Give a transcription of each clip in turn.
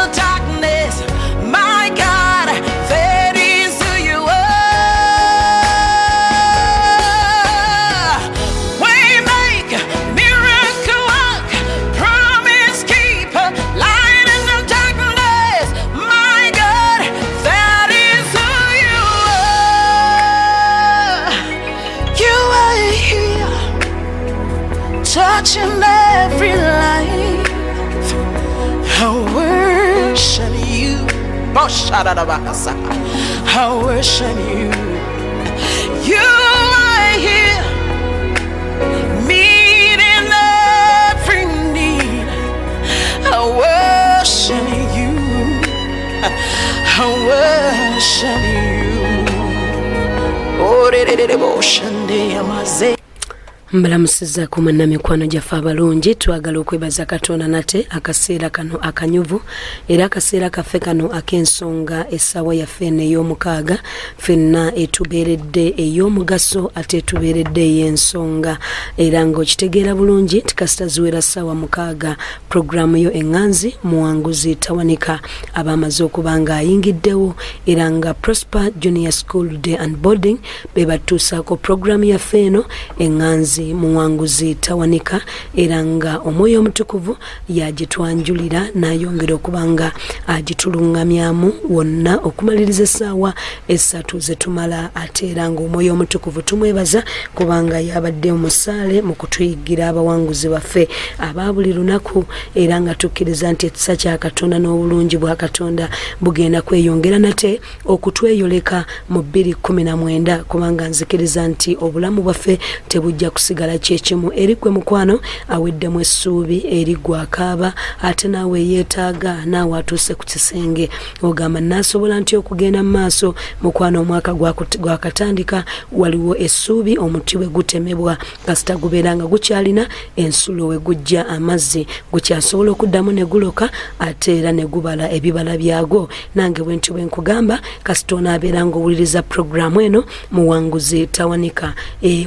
the darkness. My God, that is who you are. Waymaker, miracle worker, promise keeper, light in the darkness. My God, that is who you are. You are here, touching every life. I worship you. I worship you. You are here, meeting every need. I worship you. I worship you. Oh, Mbalamusizzaako mwenna mikwano gyaffe abalungi. Twagala okwebaza Katonda nate akaseera kano akanyuvu, era akaseera kaffe kano ak'ensonga, essaawa yaffe eno ey'omukaaga ffenna etubeeredde ey'omugaso ate etubeeredde ey'ensonga. Era ng'okitegeera bulungi nti kasita ziwera ssaawa 6, puroguraamu yo eŋŋanzi Muwanguzi Tawanika aba amaze okuba ng'ayingiddewo, era nga Prosper Junior School Day and Boarding be batuusaako puroguraamu yaffe eno eŋŋanzi Muwanguzi Tawanika, era nga Omwoyo Omutukuvu yagitwanjulira n'ayongera okuba nga agitulungamyamu wonna okumaliriza essaawa 3 zetumala. Ate era nga Omwoyo Omutukuvu tumwebaza kubanga yabadde omusaale mu kutuyigira abawanguzi baffe aba buli lunaku, era nga tukkiriza nti ekisa kya Katonda n'obulungi bwa Katonda bugenda kweyongera nate okutweyoleka mu 2019, kubanga nzikiriza nti obulamu bwaffe tebujja kusigala kyekimu. Eri gwe mukwano aweddemu essuubi, eri gwe akaaba, ate naawe yeetaaga, naawe atuuse ku kisenge ogamba naasobola nti okugenda mu maaso. Mukwano, omwaka gwakatandika, waliwo essuubi. Omuti bwe gutemebwa, kasita gubeera nga gukyalina ensulo we gujja amazzi, gukyasobola okuddamu ne guloka ate era ne gubala ebibala byagwo. Nange bwe nti bwe nkugamba, kasita onaabeera ng'owuliriza puroguraamu eno Muwanguzi Tawanika,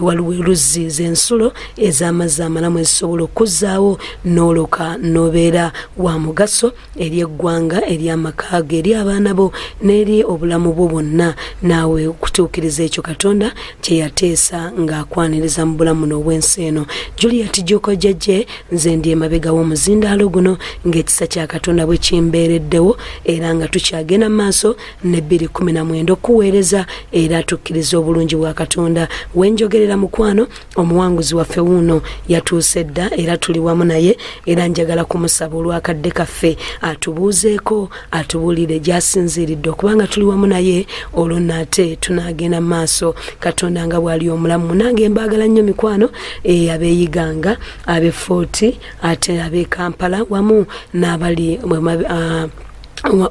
waliwo oluzzi z'ensulo ez'amazzi amalamu ezisobola okuzzaawo n'oloka n'obeera wa mugaso eri eggwanga, eri amaka go, eri abaana bo n'eri obulamu bwo bwonna, naawe okutuukiriza ekyo Katonda kye yateesa ng'akwaniriza mu bulamu n'obw'ensi eno. Juliet Juko Jjajje, nze ndi emabega w'omuzindaalo guno ng'ekisa kya Katonda bwe kimbeereddewo, era nga tukyagenda mu maaso ne 2019 okuweereza, era tukkiriza obulungi bwa Katonda. Wenjogerera mukwano, omuwanguzi waffe wuuno yatuuse dda, era tuli wamu naye, era njagala kumusaba olwakadde kaffe atubuuzeeko, atubuulire gy'asinziiridde okubanga tuli wamu naye, olwo nate tunaagenda mu maaso. Katonda nga bw'ali omulamu, nange mbaagala nnyo mikwano, abeeyiganga, ab'e Footi, ate ab'e Kampala wamu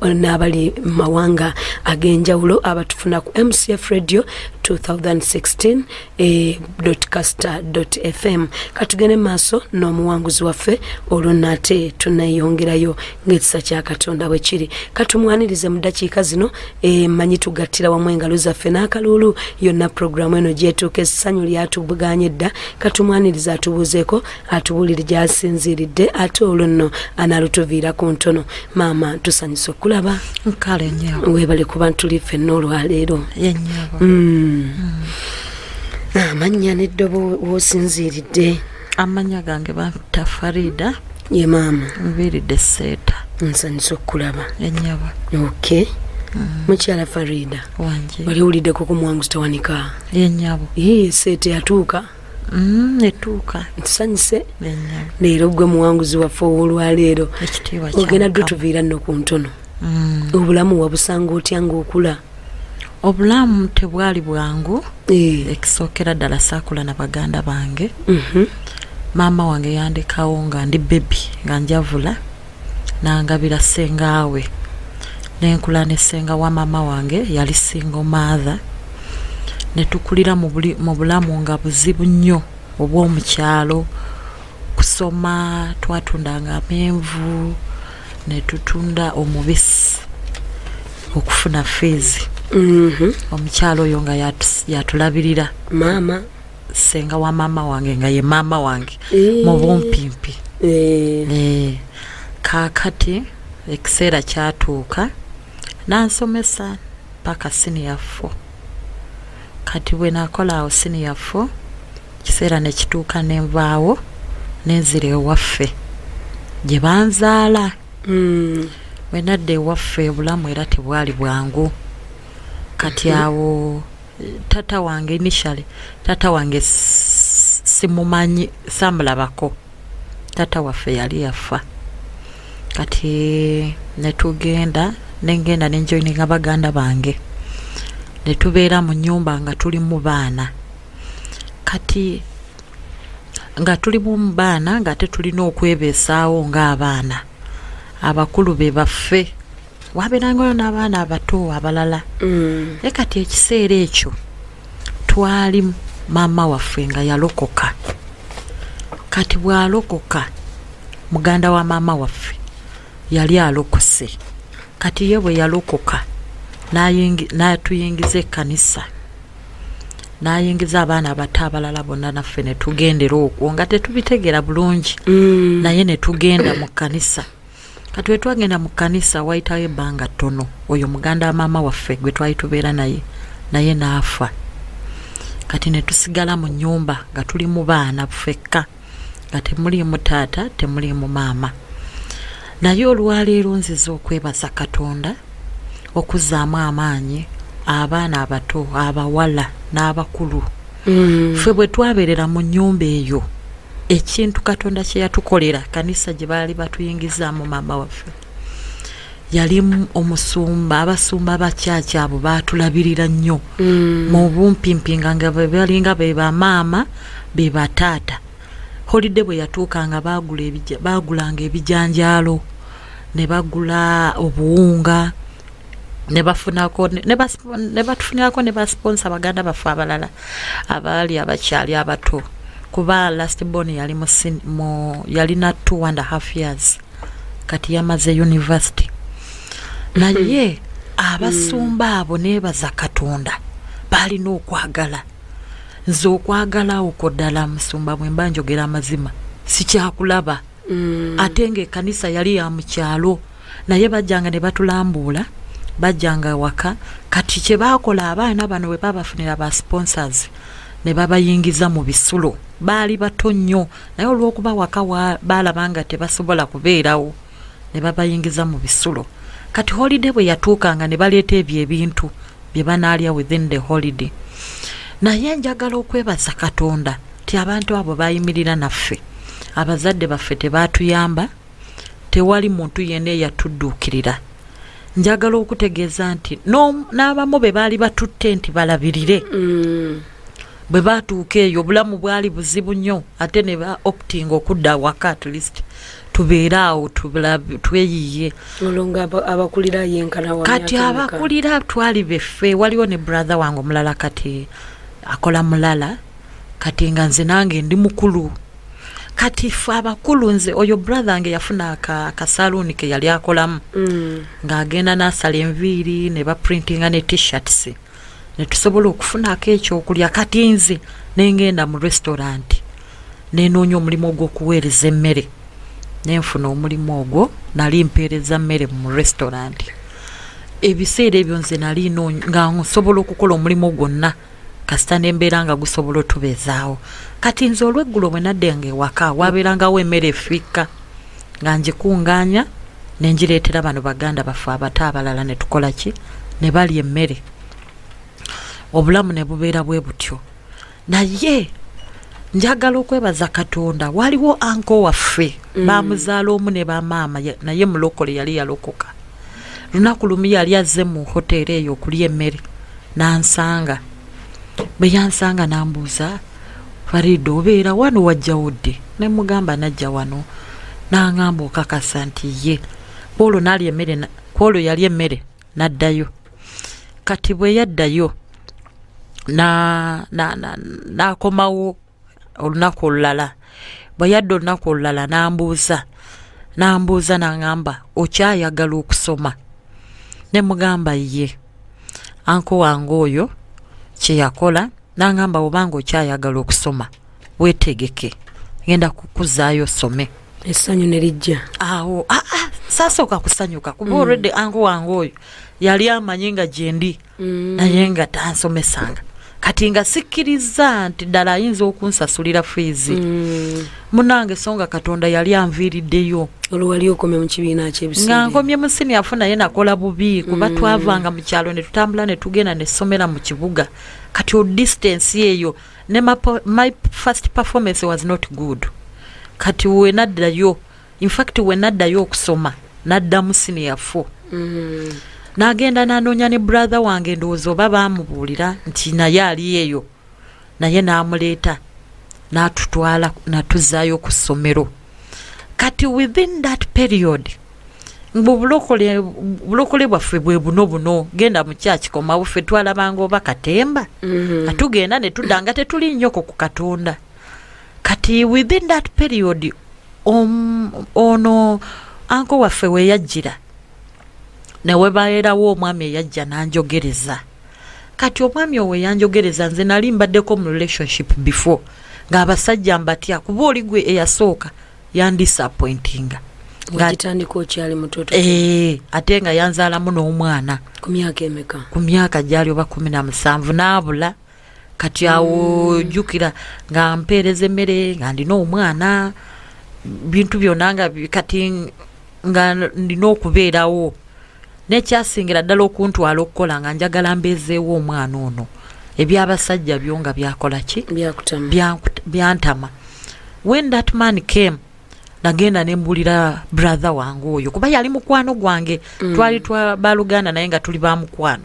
n'abali mawanga ag'enjawulo abatufuna ku MCF Radio 2016 .caster.fm. Katugende maaso n'omuwanguzi waffe, olwo nate tunayongerayo ng'ekisa kya Katonda bwe kiri. Katumwanirize mu ddakiika zino. Mmanyi tugattira wamu engalo zaffe n'akaluulu yonna puroguraamu eno gyetuuka, essanyu lyatubuganye dda. Katumwanirize atubuuzeeko, atubuulire gy'asinziiridde, ate olwo nno anaalutuviira ku ntono. Maama, tusanyuse okulaba. Kale nnyabo. Weebale kuba ntuli ffenna olwaleero. Ye nnyabo. Amannya n'eddobo w'osinziiridde? Amannya gange bampita Farida. Ye maama. Nviiridde Seeta. Nsanyuse okukulaba. Ye nnyabo. Okay. Mukyala Farida, Wanje. wali owuliddeko ku Muwanguzi Tawanika? Ye nnyabo. Ii, Seeta yatuuka. Etuuka. Tusanyuse. Ye nnyabo. Leero gwe muwanguzi waffe ow'olwaleero. Ekitiibwa kya Ogenda Mukama. dutuviira nno ku ntono. Obulamu wabusanga otya ng'okula? Obulamu tebwali bwangu. Ekisookera ddala saakula na baganda bange. Maama wange yandekawo nga ndi bebi, nga njavula, nangabira ssengaawe. Nenkula ne ssenga wa maama wange, yali single mother. Ne tukulira mu bulamu nga buzibu nnyo obw'omukyalo. Kusoma twatundanga amenvu, ne tutunda omubisi okufuna fees. Omukyalo oyo nga yatulabirira. Maama? Ssenga wa maama wange nga ye maama wange mu bumpimpi. Kaakati Ekiseera kyatuuka n'ansomesa paka senior 4. Kati bwe nakola awo senior 4, kiseera ne kituuka nenvaawo nenzira ewaffe gye banzaala. Bwe nadda ewaffe obulamu era tebwali bwangu. Kati awo tata wange initially, tata wange simumanyi, samulabako. Tata waffe yali yafa. Kati netugenda, nengenda nenjoininga baganda bange, netubeera mu nyumba nga tuli mu baana. Kati nga tuli mu baana nga tetulina okwebeesaawo ng'abaana abakulu be baffe, wabeerangayo n'abaana abato abalala. Naye kati ekiseera ekyo twali maama waffe nga yalokoka. Kati bw'alokoka, muganda wa maama waffe yali alokose. Kati ye bwe yalokoka n'atuyingiza ekkanisa, n'ayingiza abaana abato abalala bonna, naffe ne tugendera okwo nga tetubitegeera bulungi, naye ne tugenda mu kkanisa. Kati bwe twagenda mu kkanisa wayitawo ebbanga ttono, oyo muganda wa maama waffe gwe twali tubeera naye, naye n'afa. Kati ne tusigala mu nnyumba nga tuli mu baana ffekka, nga temuliimu taata, temuliimu maama. Naye olwaleero nziza okwebaza Katonda okuzzaamu amaanyi abaana abato, abawala n'abakulu. Ffe bwe twabeerera mu nnyumba eyo, ekintu Katonda kye yatukolera, kanisa gye baali batuyingizaamu maama waffe, yali omusumba, abasumba bakyaki abo baatulabirira nnyo mu bumpimpi, nga balinga be bamaama be bataata. Holiday bwe yatuukanga baagulanga ebijanjaalo, ne bagula obuwunga, ne bafunako ne batufunirako ne basponsa baganda baffe abalala abaali abakyali abato, kuba last born yali mu yalina 2.5 years, kati yamaze university. Naye abasumba abo neebaza Katonda balina okwagala. Nze okwagala okwo ddala musumba bwe mba njogera amazima sikyakulaba. Ate ng'ekkanisa yali ya mu kyalo, naye bajjanga ne batulambuula, bajjanga waka. Kati kye baakola, abaana bano bwe babafunira ba sponsors ne babayingiza mu bisulo. Baali bato nnyo, naye olw'okuba waka baalaba nga tebasobola kubeerawo, ne babayingiza mu bisulo. Kati holiday bwe yatuukanga ne baleeta ebyo ebintu bye banaalya within the holiday. Naye njagala okwebaza Katonda ti abantu abo bayimirira naffe. Abazadde baffe tebaatuyamba, tewali muntu yenna eyatudduukirira. Njagala okutegeeza nti n'abamu be baali batutte nti balabirire, bwe baatuuka eyo obulamu bwali buzibu nnyo, ate ne ba opting okudda waka, at least tubeere awo tweyiye. Olwo nga abakulira yenkana wa Kati myaka emeka? Abakulira twali beffe, waliwo ne brother wange omulala kati akola mulala, kati nga nze nange ndi mukulu. Kati ffe abakulu, nze oyo brother wange yafuna akasaluuni ke yali akolamu, ng'agenda n'asala enviiri ne baprintinga ne T-shirts, ne tusobola okufunako ekyokulya. Kati nze nengenda mu restaurant nenoonya omulimu ogw'okuweereza emmere, nenfuna omulimu ogwo, nali mpeereza mmere mu restaurant. Ebiseera ebyo nze nali nga nsobola okukola omulimu gwonna kasita nembeera nga gusobola otubeezaawo. Kati nze olweggulo bwe naddenga ewaka wabeerangawo emmere efiika, nga ngikuŋŋaanya ne ngireetera bano baganda baffe abato abalala, ne tukola ki, ne balya emmere. Obulamu ne bubeera bwe butyo. Naye njagala okwebaza Katonda, waliwo uncle waffe, bamuzaala omu ne bamaama, naye mulokole, yali yalokoka. Lunaku lumu yali azze mu hoteeri eyo okulya emmere n'ansanga. Bwe yansanga n'ambuuza, "Farida, obeera wano? Wajjawo ddi?" Ne mugamba najja wano. N'aŋŋamba, "Okakasa?" Nti ye. Kwolwo n'alya emmere, kwolwo yali emmere n'addayo. Kati bwe yaddayo n'akomawo olunaku olulala. Bwe yadda olunaku olulala n'ambuuza n'aŋŋamba, "Okyayagala okusoma?" Ne mugamba ye. Uncle wange oyo kye yakola n'aŋŋamba, "Obanga okyayagala okusoma, weetegeke, ngenda kukuzaayo osome." Essanyu ne lijja awo. Sasooka kusanyuka kuba already anko wange oyo yali amanyi nga gyendi, naye nga tansomesanga. Kati nga sikkiriza nti ddala ayinza okunsasulira fees. Munange, so nga Katonda yali anviiriddeyo. Olwo wali okomye mu kibiina ky'ebiseera? Nga nkomye mu senior four, naye nakola bubi kuba twavanga mu kyalo ne tutambula ne tugenda nesomera mu kibuga. Kati o distance eyo ne my first performance was not good. Kati wenaddayo, in fact wenaddayo okusoma naddamu senior four. N'agenda n'anoonya ne brother wange, ndowooza oba baamubuulira nti naye ali eyo, naye n'amuleeta n'atutwala natuzaayo ku ssomero. Kati within that period, mbu bulokole bwaffe bwe buno buno, genda mu kyaki, komawo, ffe twalabanga oba katemba. Atugenda ne tudda nga tetuli nnyoko ku Katonda. Kati within that period, ono uncle waffe we yajjira newebaerawo omwami eyajja n'anjogereza. Kati omwami owe yanjogereza, nze nali mbaddeko mu relationship before ng'abasajja mbatya, kuba oli gwe eyasooka yandisappointinga. Wagitandika okyali mutoto? Eh, ate nga yanzaalamu n'omwana. Ku myaka emeka? Ku myaka gyali oba 17 n'abula. Kati awo jjukira nga mpeereza emmere, nga ndina omwana, bintu byonna nga kati nga ndina okubeerawo. Nekyasingira ddala okuntwala okukola nga njagala mbeezeewo omwana ono. Ebyabasajja byo nga byakola ki? Byakutama. Byantama. When that man came, nagenda nembulira brother wange oyo, kuba yali mukwano gwange. Twali twa baluganda naye nga tuli bamukwano.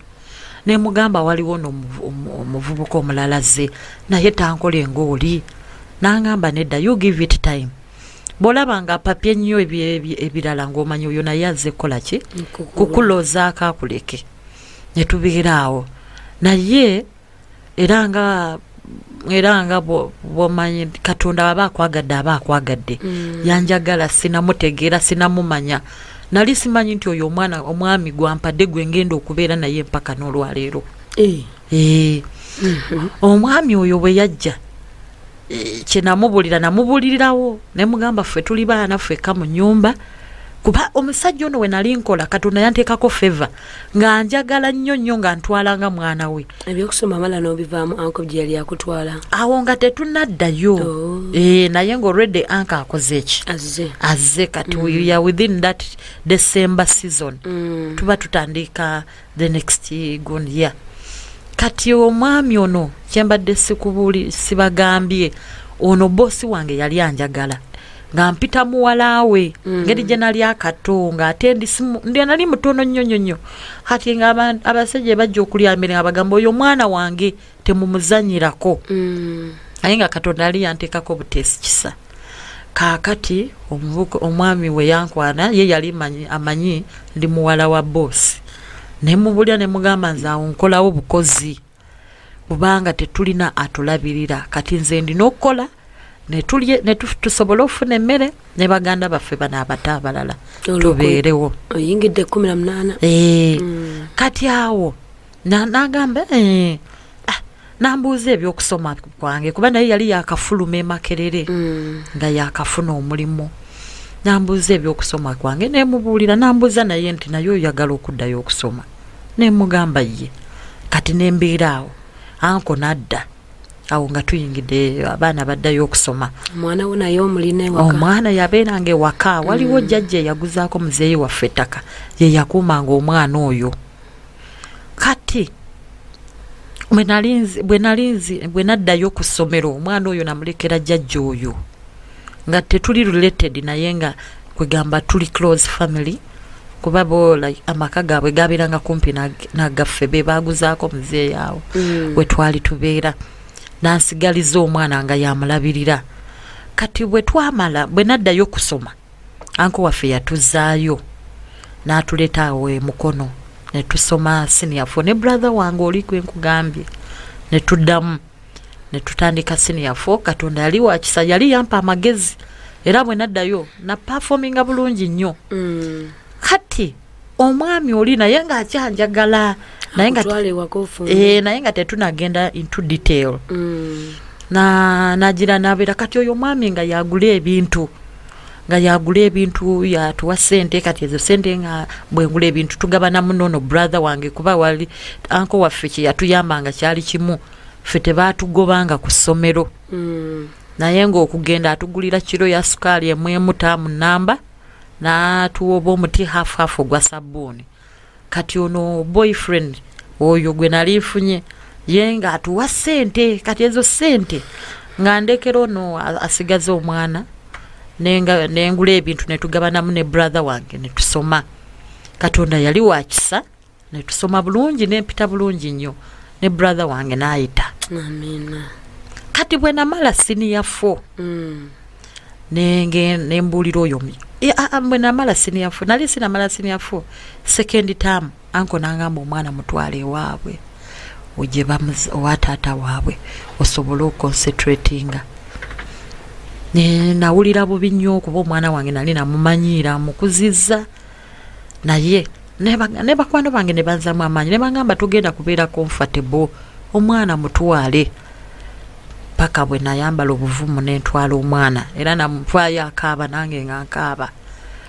Nemugamba waliwo omuvubuka omulala ze, naye tankole ngaoli. Nangamba nedda, you give it time, bwolaba nga apapye nnyo ebirala ng'omanyi oyo naye azze kukola ki? Kukulozaako akuleke. Netubeera awo naye era nga bwomanyi Katonda aba akwagadde, aba akwagadde. Yanjagala, sinamutegeera, sinamumanya, nali simanyi nti oyo omwana omwami gwampadde gwe ngenda okubeera naye mpaka n'olwaleero. Eh, omwami oyo bwe yajja, kyenamubulira namubulirirawo nemugamba ffe tuli baana ffekka mu nyumba, kuba omusajja ono we nali nkola Katonda yanteekako favour nga njagala nnyo nnyo, nga ntwala nga mwana we. Ebyokusoma mala n'obivaamu, uncle gye yali akutwala? Awo nga tetunaddayo. Oh. Eh, naye nga already uncle akoze eki? Azze. Azze. Kati we are within that December season. Tuba tutandika the next good year. Kati omwami ono kyembadde sikubuli sibagambye, ono bosi wange yali anjagala nga mpita muwala we. Ngeri gye nali akato nga ate ndi nali mutono nnyo nnyo nnyo. Kati nga abasajja bajja okulya mmere nga bagamba oyo omwana wange temumuzanyirako. Naye nga Katonda yali yanteekako buteesi kisa. Kaakati omwami we yankwana, ye yali amanyi ndi muwala wa boosi. Nemubulya nemugamba nze awo nkolawo bukozi kubanga tetulina atulabirira. Kati nze ndina okukola netulye tusobole okufuna emmere ne baganda baffe bano abato abalala tubeerewo. Oyingidde 18. Eh, kati awo nagamba nambuuza ebyokusoma kwange, kuba naye yali yakafuluma emakerere nga yakafuna omulimu. Nambuuza ebyokusoma kwange, nemubuulira. Nambuuza naye nti naye oyagala okuddayo okusoma? Nemugamba ye. Kati nembeera awo, uncle nadda awo nga tuyingidde abaana baddayo okusoma. Omwana wo naye omulina ewaka? Omwana yabeeranga ewaka. Waliwo jjajja eyaguzaako muzeeyi waffe ettaka, ye yakuumanga omwana oyo. Kati bwe naddayo ku ssomero, omwana oyo namulekera jjajja oyo nga tetuli related, naye nga kwegamba tuli close family, kuba bo like, amaka gaabwe gabeeranga kumpi nagaffe, be baguzaako muzeeyi awo we twali tubeera. Nansigaliza omwana nga yamulabirira. Kati bwe twamala, bwe naddayo okusoma, uncle waffe yatuzaayo n'atuleeta awo emukono ne tusoma senior four ne brother wange oli gwe nkugambye, ne tuddamu ne tutandika senior four. Katonda yali wakisa, yali yampa amagezi, era bwe naddayo na performinga bulungi nnyo. Kati omwami oli naye ng'akyanjagala, naye nga Akutwala ewaka ofumbe. Eh, naye nga tetunagenda into detail. Na nagira nabeera. Kati oyo omwami nga yagula ebintu, Nga yagula ebintu, yatuwa sente. Kati ezo sente nga bwengula ebintu tugabana munono brother wange, kuba wali anko waffe kye yatuyambanga kyali kimu, ffe tebaatugobanga ku ssomero. Naye ng'okugenda atugulira kiro ya sukaali emu taamu namba, n'atuwa oba omuti half half ogwa sabbuuni. Kati ono boyfriend oyo gwe nali nfunye ye ng'atuwa ssente. Kati ezo ssente nga ndekera ono asigaze omwana, nengula ebintu netugabanamu ne brother wange netusoma. Katonda yali wakisa, netusoma bulungi, nempita bulungi nnyo, ne brother wange n'ayita. Amina. Kati bwe namala senior 4, nembuulira oyo bwe namala senior 4, nali sinamala senior 4, second term, anko n'angamba omwana mutwale ewaabwe ogye owa taata waabwe osobole okoncentratinga. Nawulira bubi nnyo okuba omwana wange nali namumanyiira mukuzizza, naye ne bakwano bange ne banzaamu amaanyi ne bangamba tugenda kubeera comfortable, omwana mutwale. Paka bwe nayambala obuvumu nentwala omwana, era namutwayo akaaba nange nga nkaaba.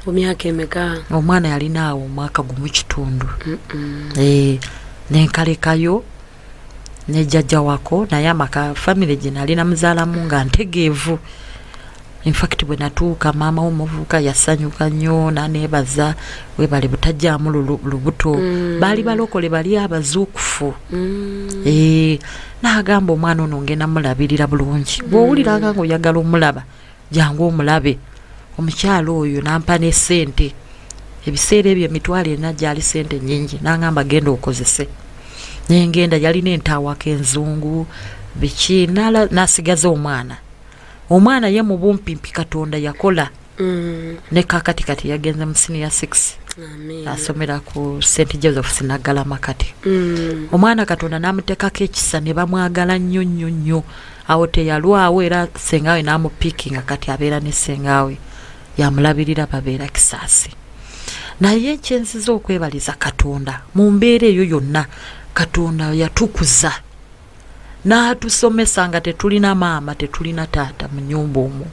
Emyaka emeka? Omwana yalina awo omwaka 1.5. Nenkalekayo ne jjajja wako, naye amaka family gye nali namuzaalamu nga ntegeevu. In fact bwe natuuka maama w'omuvubuka yasanyuka nnyo n'aneebaza, webale butajjaamu lubuto. Baali balokole, bali abazuukufu. N'agamba omwana ono ngenda mulabirira bulungi, bw'owuliranga ng'oyagala omulaba jangu omulabe. Omukyalo oyo n'ampa ne ssente, ebiseera ebyo 400 gyali ssente nnyingi, n'angamba genda okozese. Nengenda, yalina entaawako enzungu biki, n'asigaza omwana. Omwana ye mu bumpimpi Katonda yakola. Ne kakati kati yagenze mu senior 6. Asomera ku St Joseph Sinagalama kati. Omwana Katonda n'amuteekako ekisa ne bamwagala nnyo nnyo nnyo. Awo teyalwawo, era ssengawe n'amupiikinga, kati abeera ne ssengawe yamulabirira, babeera Kisaasi. Naye kyenziza okwebaliza Katonda mu mbeera eyo yonna, Katonda yatukuza n'atusomesa nga tetulina maama tetulina taata mu nnyumba omwo.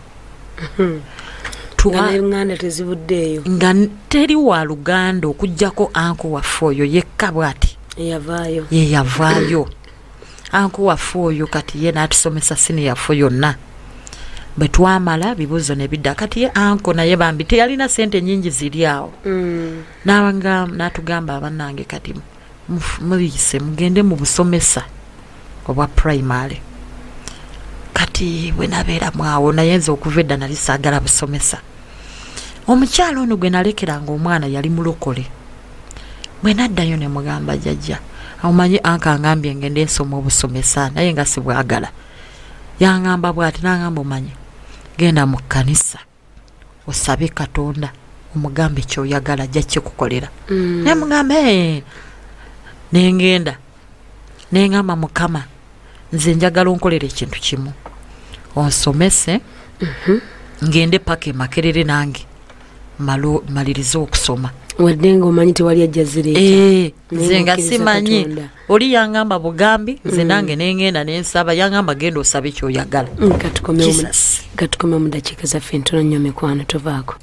Nga n'enganda tezivuddeeyo, nga teri wa luganda okuggyako anko waffe oyo yekka bw'ati eyavaayo. Ye yavaayo anko waffe oyo. Kati ye n'atusomesa senior 4 yonna. Bwe twamala bibuuzo ne bidda. Kati ye anko naye bambi teyalina ssente nnyingi ziri awo. N'atugamba abannange kati muyise mugende mu busomesa obwa primary. Kati bwe nabeeramu awo, naye nze okuva edda nali saagala busomesa. Omukyalo ono gwe nalekeranga omwana yali mulokole. Bwe naddayo ne mugamba, jjajja omanyi anka angambye ngende nsoma obusomesa, naye nga sibwagala. Yangamba bw'ati, n'angamba omanyi genda mu kkanisa osabe Katonda omugambe ky'oyagala ajja kikukolera. Ne mugamba nengenda nengamba Mukama nze njagala onkolere ekintu kimu, onsomese ngende paka e Makerere nange malirize okusoma. Wadde ng'omanyi tewali ajja zireeta. Nze nga simanyi, oli yangamba bugambi, nze nange nengenda nensaba, yangamba genda osabe ky'oyagala. Katukome mu dakiika zaffe ntono nnyo mikwano, tovaako.